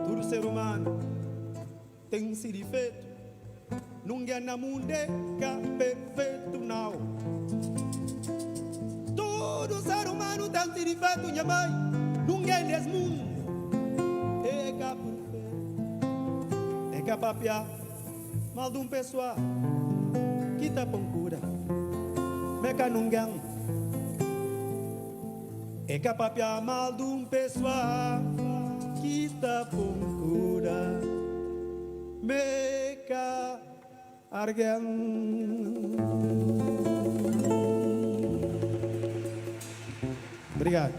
Tudu ser umanu ten si difetu, Nungen na mundu é ka perfetu nau. Tudu ser umanu ten si difetu, nha mai, Nungen des mundu é ka perfetu. É ka papia mal dun pessoa ki ta pon kuda, Ma é ka nungen. É ka papia mal dun pessoa ki ta pon kuda, Ma é ka argen. Obrigadu.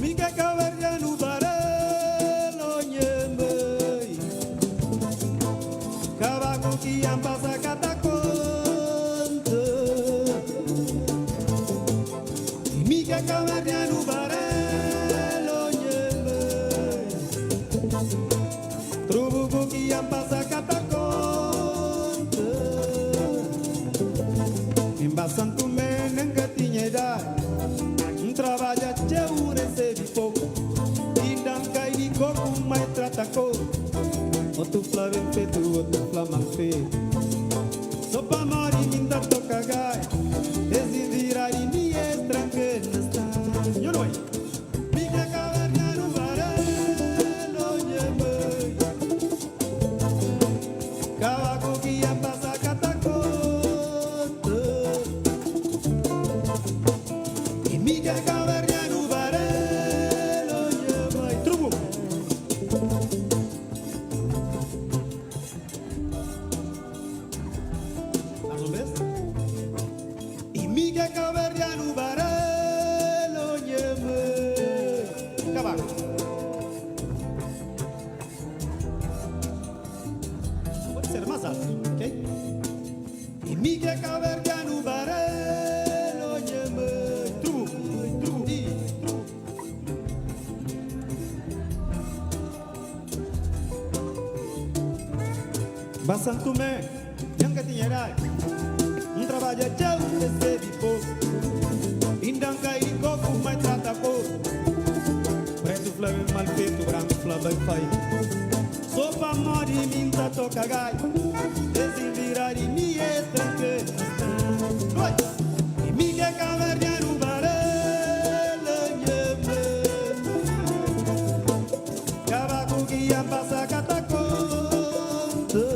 Mi ke kaverdianu barelo nhemei Kabaku ki an pasa ka ta konta Mi ke kaverdianu barelo nhemei Trubuku ki an pasa ka ta konta Mi ba Santo Tomé nen ka tinha idadi N trabadja txeu N resebe poku Inda N kai di korpu ma e trata koru Otu fla ben fetu, otu fla mal fetu So pamodi mi N ta toka gaita Es divira di mi es tranka na stanti Nho noi! Mi ka kavernianu barelo nha mai Kabaku ki N pasa ka ta konta I mi ka kavernianu barelo nha mai Trubu! Mais un bes. I mi ke kaverdianu barelo nha mai Kabaku. Pode ser mais alto, ok? I mi ke kaverdianu barelo nha mai Trubu, trubu, i trubu. Ba Santumé, nha N ka tinha idadi N trabadja txeu, N resebe poku Inda N kai di koku, ma e trata koru Pretu fla ben mal fetu, branku fla bai faitu So pamodi mi N ta toka gaita Es invira di mi, es tranka na stanti Oi! I mi k'é kaverdianu barela nha mai Kabaku ki N pasa ka ta konta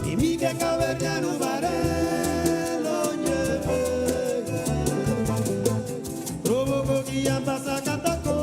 I mi k'é kaverdianu barela nha mai Trubuku ki N pasa ka ta konta.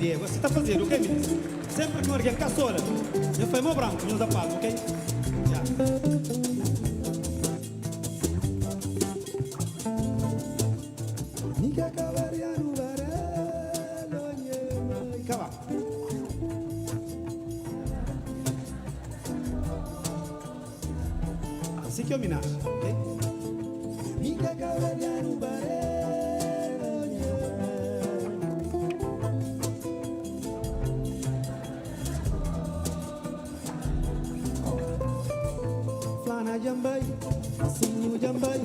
Diego. Asi ta fazedu, ok minis? Sempri ki un argen ka sola, nhos fai mo branku, nhos da palmu, ok? Ya. Mi ka kabarianu barelo nhe mai. Kaba. Asi ki ominaji, ok? Mi ka kabarianu barelo nhe mai. Flana dja N bai, Masinhu dja N bai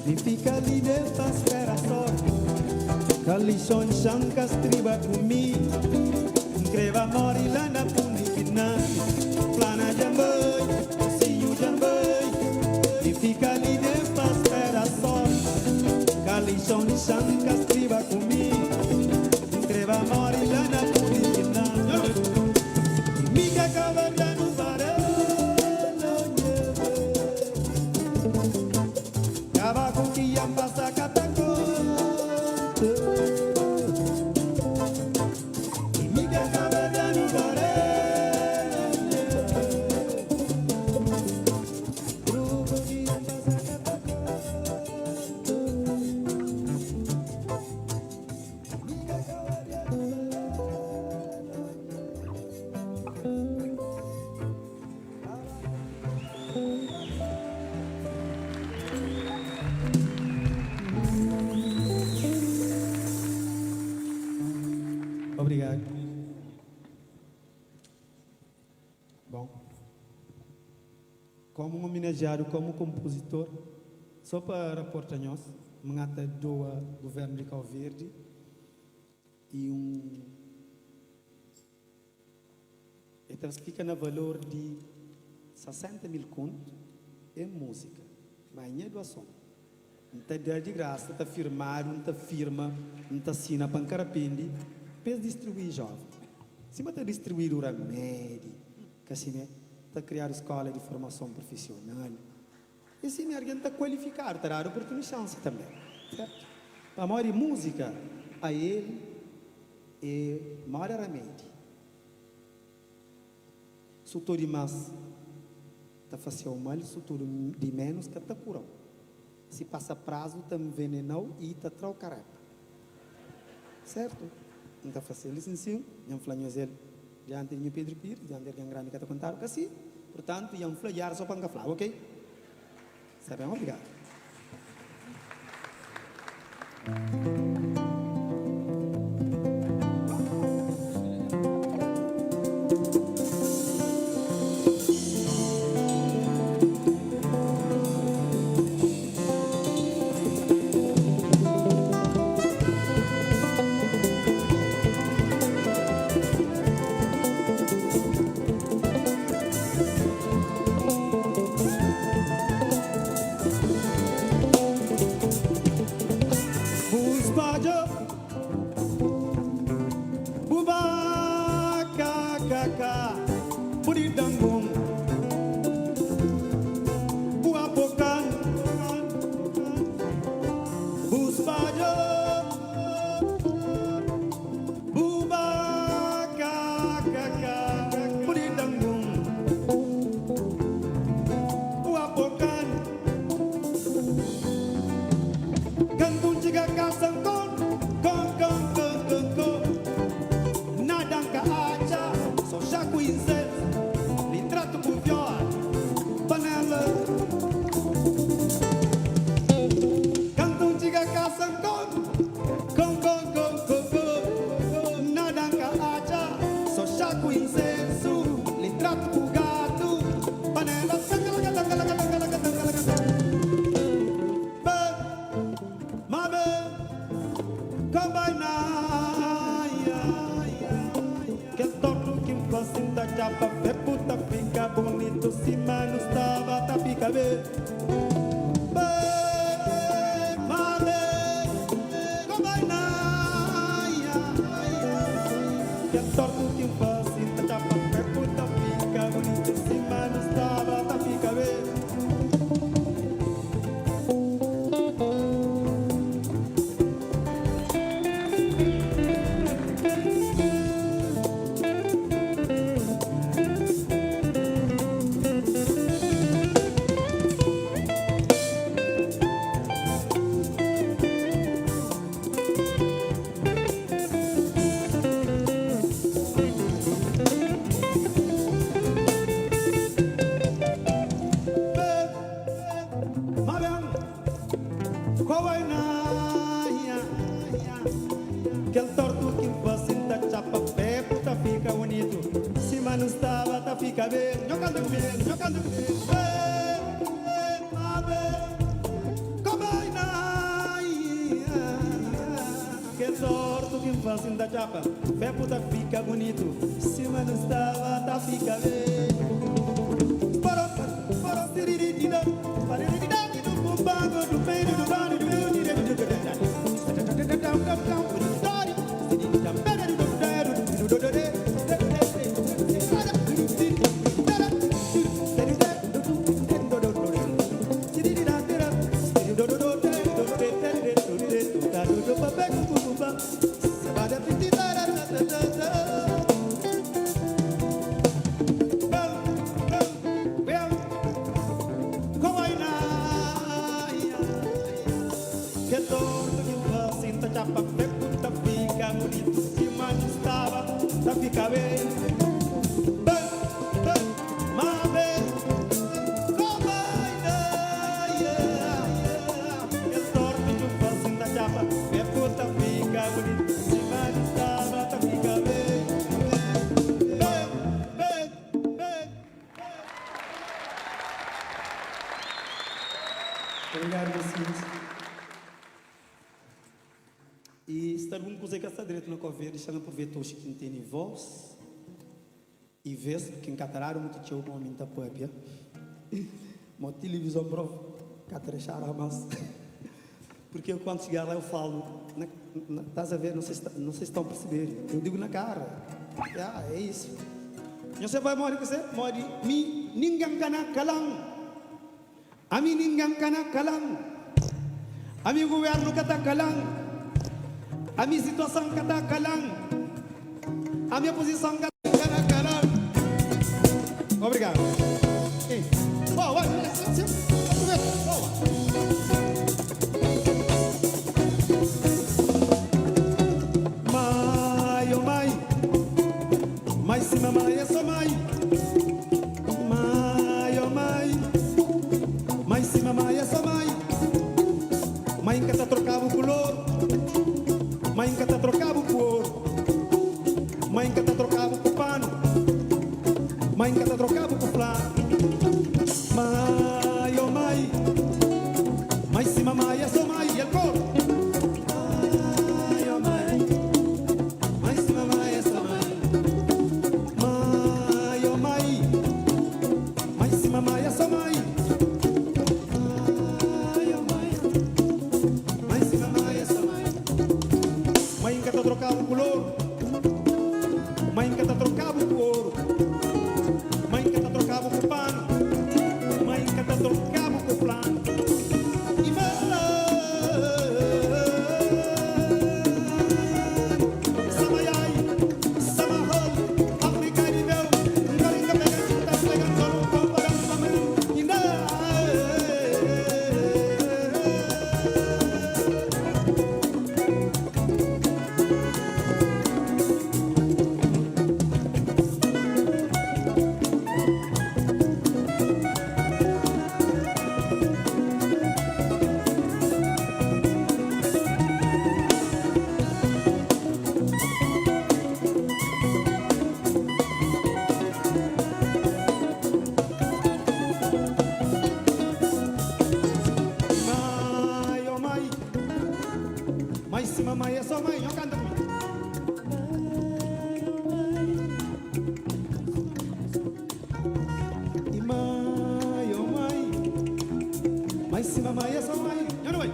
Mi fika li de pa spera sorti Kalixon txan ka striba ku mi N kreba mori la na pundi ki nasi Flana dja N bai, Masinhu dja N bai Mi fika li de pa spera sorti Kalixon txan ka striba ku mi N kreba mori la na pundi ki nasi Mi ka kabardianu barelo nheve Kaba ku ki ya N pasa ka ta konta Mi ka kabardianu barelo nheve Truku ki ya N pasa ka ta konta. Obrigadu. Bon, komu un ominajiadu komu konpuzitor, so pa raporta nhos, N ata doa Guvernu di Kau Verdi i un E ta fika na valor di 60 mil kontu e múzika, ma é nha doason. N ta da di grasa, ta firmadu, N ta firma, N ta sina pa N ka rapende, pa es distribuí jóven. Sima ta distribuídu ramedi, ka simé? Ta kriadu skóla di formason profisional. I simé algen ta kualifikadu, ta dadu oportuni xansi tanbê, sértu? Pamodi múzika ael é móda ramedi. Su to dimás ta fase-u mal, su to di ménus ka ta kura-u. Si pasa prazu ta nvenena-u i ta tra-u karépa. Sértu? N ta fase-l li sinsin, dja N fla nhos el dianti di nhu Pedru Pires, dianti di algen grandi ka ta kontadu ka si. Purtantu, dja N fla dja éra so pa N ka flaba, ok? Sta ben, obrigadu. Bu spadja bu baka kaka bu di dangun bu apokan bu spadja bu baka kaka bu di dangun bu apokan. Kantu N txiga kasa N kon kon kon kon kon kon Nada N ka atxa So xa ku insensu Litratu ku viola Panela Kantu N txiga kasa N kon kon kon kon kon kon Nada N ka atxa So xa ku insensu Litratu ku gatu Panela Sima nu staba ta fika ben Nho kanta ku mi, nho kanta ku mi Eh, eh, ma ben Ko bai na Kel sortu ki N fasi N ta txapa Fepu ta fika bunitu Sima nu staba ta fika ben Poro, poro, siriridida Kel tortu ki N fase N ta txapa pé ku ta fika bunitu Sima nu staba ta fika ben Ben, ben, ma ben Kobai na Kel tortu ki N fase N ta txapa pé ku ta fika bunitu Sima nu staba ta fika ben Ben, ben, ben Obrigadu mosinhus. E sta algun kuza ki ka sta dretu na Kau Verdi, xa N apruveita oxi ki N tene vos i ves, ki N ka ta dadu mutu txeu pa omi N ta papia, ma tilivizon propi ka ta dexadu mas, porque eu quando chegar lá eu falo na, na, estás a ver, não sei se, não sei se estão a perceber, eu digo na cara, ya, é isso. Nhos vai modi ku se, modi mi ninguém ka na kalan. Ami ningan ka na kalan Ami guvernu ka ta kalan Ami situason ka ta kalan Ami oposison ka ta na kalan Obrigadu. Boa, boa. Mai, oh mai, mai sima mai é só mai. Mai, oh mai, mai sima mai é só mai. Mai ka ta troka-bu ku loru, mai ka ta troka-bu ku oru, mai ka ta troka-bu ku panu, mai ka ta troka-bu ku flanu. Mai, oh mai, mai sima mai é só mai. El koru. Mai, oh mai, mai sima mai é só mai. Mai, oh mai, mai sima mai é só mai. Mai, oh mai, mai sima mai é só mai. Mai ka ta troka-bu ku loru, mai ka ta troka-bu ku oru, mai ka ta troka-bu ku panu, mai ka ta troka-bu ku planu. E mai, Samayai, Samahol, Afrika di meu, Ngaringa pega, ta pega, solo comparam, inda. Mai, oh mai, mai sima mai é só mai, nho canta comigo. E mai, oh mai, mai sima mai é só mai, nho não vai.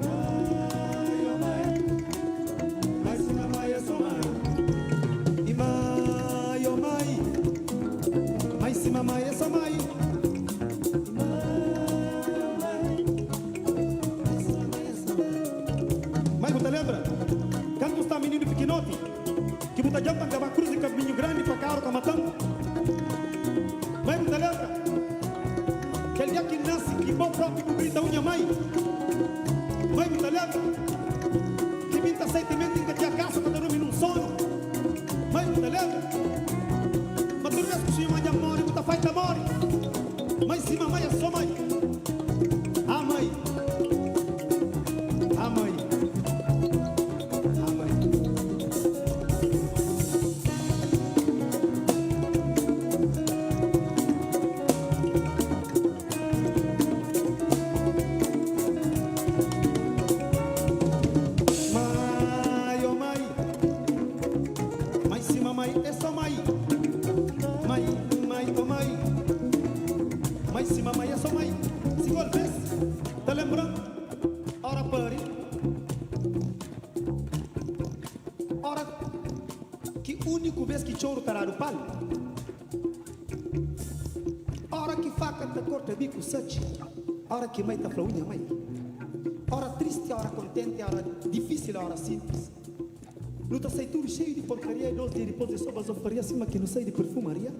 Mai, oh mai, mai sima mai é só mai. E mai, oh mai, mai sima mai é só mai. E mai, oh mai, mai sima mai é só mai. Mas você lembra? Quando está menino pequenote, que você janta que cruz de caminho grande para carro camatão. Mas você lembra? Aquele dia que nasce, que bom próprio que grita unha mãe. sima mai é so mai Si gol vez ta lenbra-m ora pari Ora ki úniku bes ki txoru ta dadu palu Ora ki faka ta korta biku satxi Ora ki mai ta fla unha mai Ora tristi, ora kontenti, ora difísil, ora sinplis Nu ta sai tudu xeiu di porkaria I dos dia dipôs é so bazofaria Sima ki nu sai di perfumaria.